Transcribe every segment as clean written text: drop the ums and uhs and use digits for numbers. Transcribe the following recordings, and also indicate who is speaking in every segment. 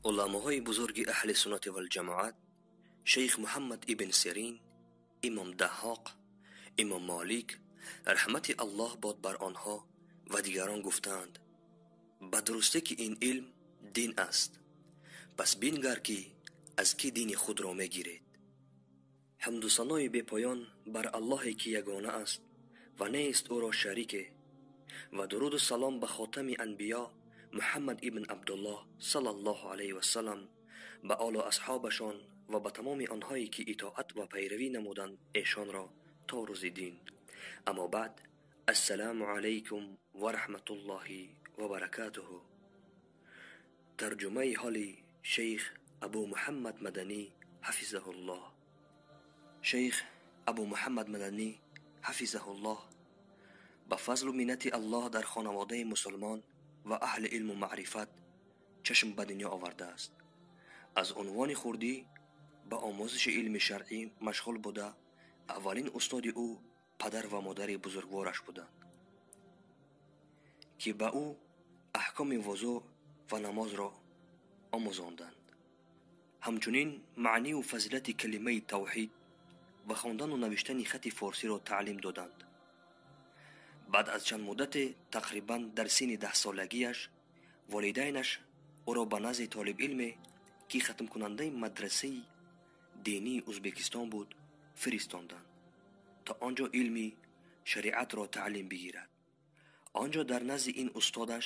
Speaker 1: Уламоҳои бузурги аҳли суннати валҷамоат Шейх Муҳаммад ибн Сирин, Имом Даҳҳоқ, Имом Молик, раҳмати Аллоҳ бод бар онҳо ва дигарон гуфтаанд: ба дурустӣ ки ин илм дин аст, пас бингар ки аз кӣ дини худро мегиред. Ҳамду санои бепоён бар Аллоҳе ки ягона аст ва нест ӯро шарике, ва дуруду салом ба хотами анбиё Муҳаммад ибн Абдуллоҳ саллаллоҳу алайҳи вассалам, ба олу асҳобашон ва ба тамоми онҳое ки итоат ва пайравӣ намуданд эшонро то рӯзи дин. Аммо баъд, ассалому алайкум ва раҳматуллоҳи ва баракатуҳу. Тарҷумаи ҳоли Шейх Абу Муҳаммад Маданӣ ҳафизаҳуллоҳ. Шейх Абу Муҳаммад Маданӣ ҳафизаҳуллоҳ ба фазлу миннати Аллоҳ дар хонаводаи мусулмон ва аҳли илму маърифат чашм ба дунё овардааст. Аз унвони хурдӣ ба омӯзиши илми шаръӣ машғул буда, аввалин устоди ӯ падар ва модари бузургвораш буданд, ки ба ӯ аҳкоми вузӯ ва намозро омӯзонданд. Ҳамчунин маънию фазилати калимаи тавҳид ва хондану навиштани хати форсиро таълим доданд. Баъд аз чанд муддате, тақрибан дар синни 10-солагиаш, волидайнаш ӯро ба назди толибилме, ки хатмкунандаи мадрасаи динии Ӯзбекистон буд, фиристонданд, то он ҷо илми шариатро таълим бигирад. Он ҷо дар назди ин устодаш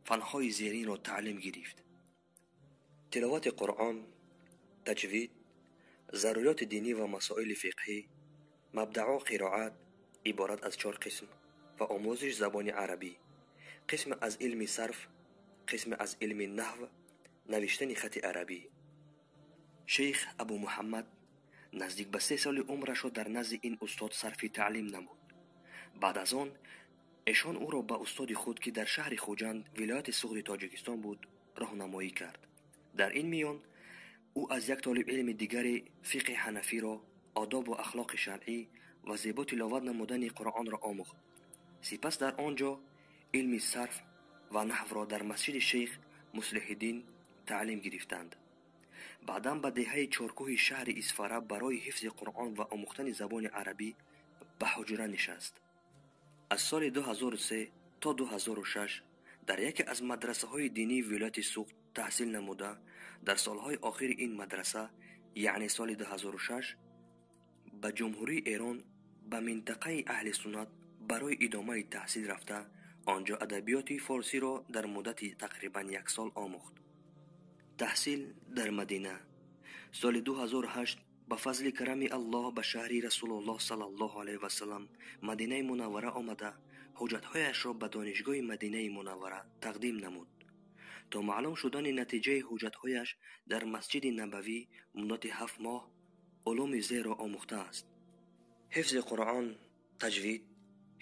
Speaker 1: фанҳои зеринро таълим гирифт: тиловати Қуръон, таҷвид, заруриёти динӣ ва масоили фиқҳӣ, мабдаъу қироат иборат аз 4 қисм ва омӯзиши забони арабӣ, қисме аз илми сарф, қисме аз илми наҳв, навиштани хати арабӣ. Шейх Абу Муҳаммад наздик ба 3 соли умрашро дар назди ин устод сарфи таълим намуд. Баъд аз он эшон ӯро ба устоди худ, ки дар шаҳри Хуҷанд, вилояти Суғди Тоҷикистон буд, роҳнамоӣ кард. Дар ин миён ӯ аз як толибилми дигаре фиқҳи ҳанафиро, одобу ахлоқи шаръӣ ва зебо тиловат намудани Қуръонро омӯхт. Сипас дар он ҷо илми сарф ва наҳвро дар масҷиди Шейх Муслиҳиддин таълим гирифтанд. Баъдан ба деҳаи Чоркӯҳи шаҳри Исфара барои ҳифзи Қуръон ва омӯхтани забони арабӣ ба ҳуҷра нишаст. Аз соли 2003 то 2006 дар яке аз мадрасаҳои динии вилояти Суғд таҳсил намуда, дар солҳои охири ин мадраса, яъне соли 2006, ба Ҷумҳурии Эрон ба минтақаи аҳли суннат барои идомаи таҳсил рафта, он ҷо адабиёти форсиро дар муддати тақрибан 1 сол омӯхт. Таҳсил дар Мадина. Соли 2008 ба фазли карами Аллоҳ ба шаҳри Расулуллоҳ саллаллоҳу алайҳи вассалам Мадинаи Мунаввара омада, ҳуҷҷатҳояшро ба донишгоҳи Мадинаи Мунаввара тақдим намуд. То маълум шудани натиҷаи ҳуҷҷатҳояш дар масҷиди Набавӣ муддати 7 моҳ улуми зерро омӯхтааст: ҳифзи Қуръон, таҷвид,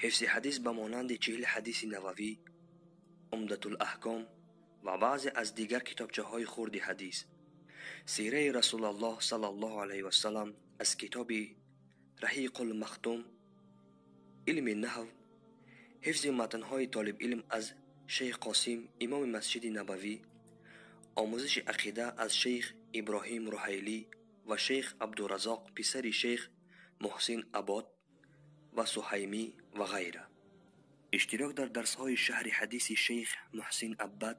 Speaker 1: ҳифзи ҳадис ба монанди 40 ҳадиси нававӣ, Умдатулаҳком ва баъзе аз дигар китобчаҳои хурди ҳадис, сираи Расулуллоҳ саллаллоҳу алайҳи вассалам аз китоби Раҳиқулмахтум, илми наҳв, ҳифзи матнҳои толибилм аз Шейх Қосим, имоми масҷиди Набавӣ, омӯзиши ақида аз Шейх Иброҳим Руҳайлӣ ва Шейх Абдуразоқ, писари Шейх Муҳсин Абод ва Суҳаймӣ ва ғайра. Иштирок дар дарсҳои шаҳри ҳадиси Шейх Муҳсин Аббад.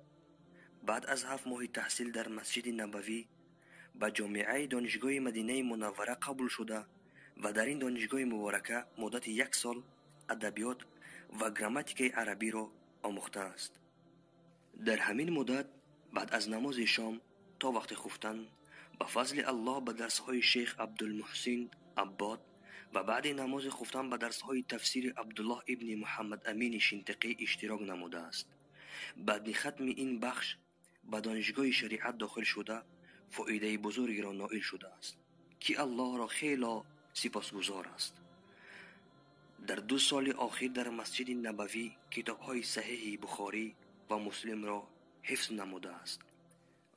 Speaker 1: Баъд аз 7 моҳи таҳсил дар масҷиди Набавӣ ба ҷомеаи донишгоҳи Мадинаи Мунаввара қабул шуда ва дар ин донишгоҳи муборака муддати 1 сол адабиёт ва грамматикаи арабиро омӯхтааст. Дар ҳамин муддат баъд аз намози шом то вақти хуфтан ба фазли Аллоҳ ба дарсҳои Шейх Абдулмуҳсин Аббод ва баъди намози хуфтан ба дарсҳои тафсири Абдуллоҳ ибни Муҳаммад Амини Шинтиқӣ иштирок намудааст. Баъди хатми ин бахш ба донишгоҳи шариат дохил шуда, фоидаи бузургеро ноил шудааст, ки Аллоҳро хело сипосгузор аст. Дар 2 соли охир дар масҷиди Набавӣ китобҳои саҳеҳи Бухорӣ ва Муслимро ҳифз намудааст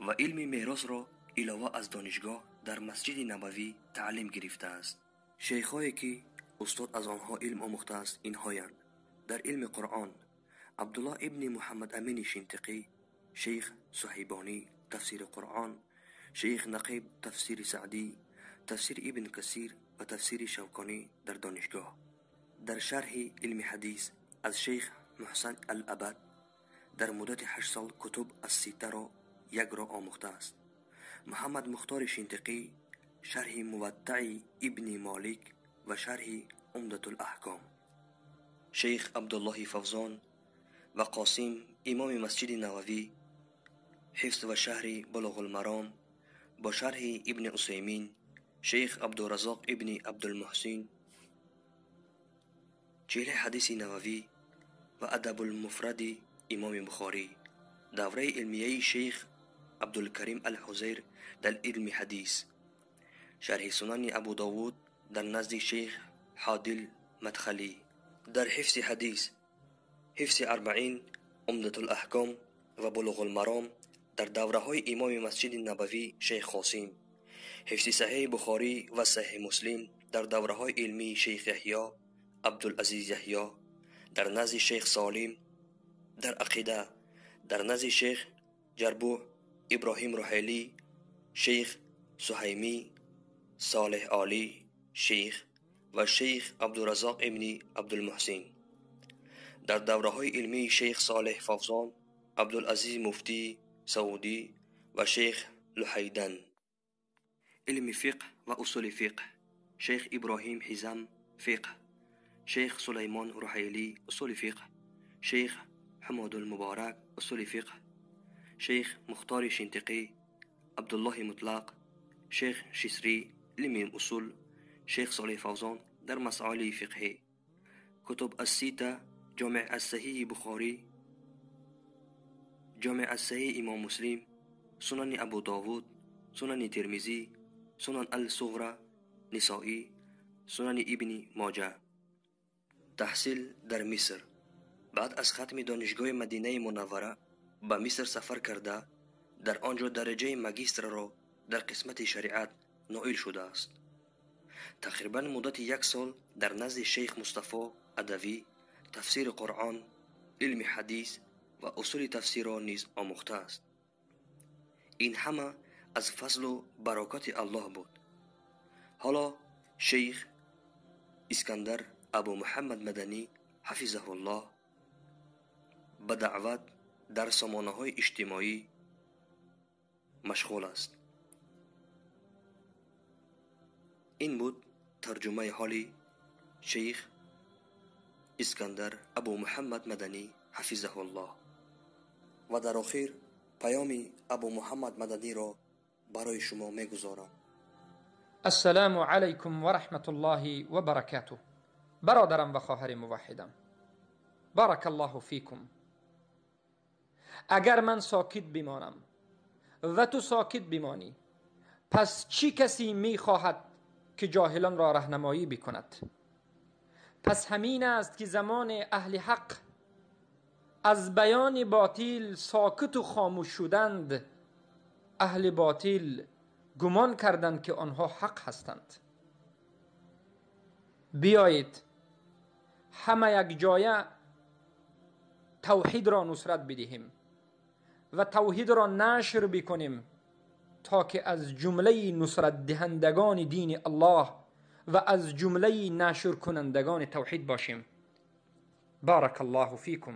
Speaker 1: ва илми меросро илова аз донишгоҳ дар масҷиди Набавӣ таълим гирифтааст. Шейхҳое ки устод аз онҳо илм омӯхтааст инҳоянд: дар илми Қуръон Абдуллоҳ ибни Муҳаммад Амини Шинтиқӣ, Шейх Суҳайбонӣ тафсири Қуръон, Шейх Нақиб тафсири Саъдӣ, тафсири Ибн Касир ва тафсири Шавконӣ дар донишгоҳ. Дар шарҳи илми ҳадис аз Шейх Муҳсан Ал-Абад дар муддати 8 сол кутуб ас-ситтаро якро омӯхтааст. Муҳаммад Мухтори Шинтиқӣ шарҳи Муваттаи Ибни Молик ва шарҳи Умдатул-аҳком. Шейх Абдуллоҳи Фавзон ва Қосим имоми Масҷиди Нававӣ ҳифз ва шарҳи Булуғул-Маром бо шарҳи Ибни Усаймин, Шейх Абдураззоқ Ибни Абдулмуҳсин 40 ҳадиси Нававӣ ва Адабулмуфради имоми Бухорӣ. Давраи илмияи Шейх Абдулкарим Ал-Ҳузайр дар илми ҳадис. Шарҳи Сунани Абу Довуд дар назди Шейх Ҳодил Мадхалӣ. Дар ҳифзи ҳадис, ҳифзи Арбаин, Умдатул-аҳком ва Булуғул-Маром дар давраҳои имоми Масҷиди Набавӣ Шейх Қосим. Ҳифзи Саҳеҳи Бухорӣ ва Саҳеҳи Муслим дар давраҳои илмии Шейх Яҳё, Абдулазиз Яҳё, дар назди Шейх Солим, дар ақида, дар назди Шейх Ҷарбӯ, Иброҳим Руҳайлӣ, Шейх Суҳаймӣ, Солеҳ Олӣ, Шейх ва Шейх Абдураззоқ ибни Абдулмуҳсин. Дар давраҳои илмии Шейх Солеҳ Фавзон, Абдулазиз Муфтӣ Саудӣ ва Шейх Луҳайдан. Илми фиқҳ ва усули фиқҳ. Шейх Иброҳим Ҳизам фиқҳ, Шейх Сулаймон Руҳайлӣ усули фиқҳ, Шейх Ҳумодулмуборак усули фиқҳ, Шейх Мухтори Шинтиқӣ, Абдуллоҳи Мутлақ, Шейх Шисрӣ илми усул, Шейх Солеҳ Фавзон дар масоили фиқҳӣ. Кутуб ас-сита, Ҷомеъ ас-Саҳиҳи Бухорӣ, Ҷомеъ ас-Саҳиҳи Имом Муслим, Сунани Абу Довуд, Сунани Термизӣ, Сунан ал-Суғра, Нисоӣ, Сунани Ибни Моҷа. Таҳсил дар Миср. Баъд аз хатми донишгоҳи Мадинаи Мунаввара ба Миср сафар карда, дар он ҷо дараҷаи магистрро дар қисмати шариат ноил шудааст. Тақрибан муддати 1 сол дар назди Шейх Мустафо Адавӣ тафсири Қуръон, илми ҳадис ва усули тафсирро низ омӯхтааст. Ин ҳама аз фазлу барокати Аллоҳ буд. Ҳоло Шейх Искандар Абу Муҳаммад Маданӣ ҳафизаҳуллоҳ ба даъват дар сомонаҳои иҷтимоӣ машғул аст. Ин буд тарҷумаи ҳоли Шейх Искандар Абу Муҳаммад Маданӣ ҳафизаҳуллоҳ. Ва дар охир паёми Абу Муҳаммад Маданиро барои шумо мегузорам.
Speaker 2: Ассалому алайкум ва раҳматуллоҳи ва баракатуҳ. Бародарам ва хоҳари муваҳҳидам, баракаллоҳу фикум. Агар ман сокит бимонам ва ту сокит бимонӣ, пас чӣ касе мехоҳад ки ҷоҳилонро раҳнамоӣ бикунад? Пас ҳамин аст ки замони аҳли ҳақ аз баёни ботил сокиту хомӯш шуданд, аҳли ботил гумон карданд ки онҳо ҳақ ҳастанд. Биёед ҳама якҷоя тавҳидро нусрат бидиҳем ва тавҳидро нашр бикунем то ки аз ҷумлаи нусратдиҳандагони дини Аллоҳ ва аз ҷумлаи нашркунандагони тавҳид бошем. Баракаллоҳу фикум.